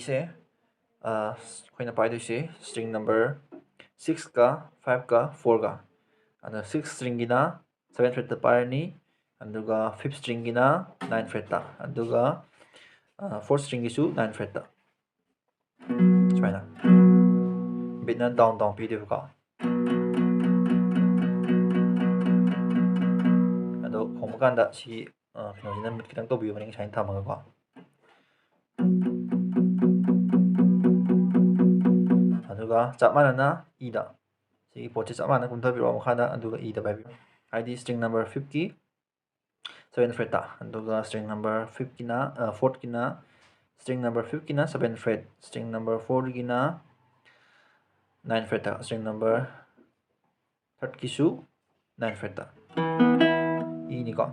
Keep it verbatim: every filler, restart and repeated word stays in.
ꯁꯦ ꯑꯩꯈꯣꯏꯅ ꯄꯥꯏꯗꯣꯏꯁꯦ string number six ꯀ five ꯀ four ꯒ꯫ ꯑꯗꯣ six stringꯒꯤꯅ seven fretꯇ ꯄꯥꯏꯔꯅꯤ, ꯑꯗꯨꯒ fifth stringꯒꯤꯅ nine fretꯇ, ꯑꯗꯨꯒ fourth stringꯒꯤꯁꯨ nine fretꯇ꯫ ꯁꯨꯃꯥꯏꯅ beatꯅ down down ꯄꯤꯗꯣꯏꯕꯀꯣ꯫ ꯑꯗꯣ ꯈꯣꯡꯕ ꯀꯥꯟꯗ ꯁꯤ ꯀꯩꯅꯣꯁꯤꯅ mute ꯈꯤꯇꯪ ꯇꯧꯕꯤꯌꯨ, ꯃꯅꯤꯡ ꯁꯨꯃꯥꯏꯅ ꯊꯝꯃꯒꯀꯣ꯫ ꯑꯗꯨꯒ ꯆꯞ ꯃꯥꯟꯅꯅ Eꯗ, ꯁꯤꯒꯤ ꯄꯣꯠꯁꯦ ꯆꯞ ꯃꯥꯟꯅꯅ ꯀꯨꯝꯊꯕꯤꯔꯛꯑꯣ ꯃꯈꯥꯗ, ꯑꯗꯨꯒ Eꯗ ꯄꯥꯏꯕꯤꯌꯨ꯫ ꯍꯥꯏꯗꯤ string number fifthꯀꯤ seven fretꯇ, ꯑꯗꯨꯒ string number fifthꯀꯤꯅ fourthꯀꯤꯅ string number fifthꯀꯤꯅ seven fret, string number fourꯒꯤꯅ nine fretꯇ, string number thirdꯀꯤꯁꯨ nine fretꯇ꯫ Eꯅꯤꯀꯣ꯫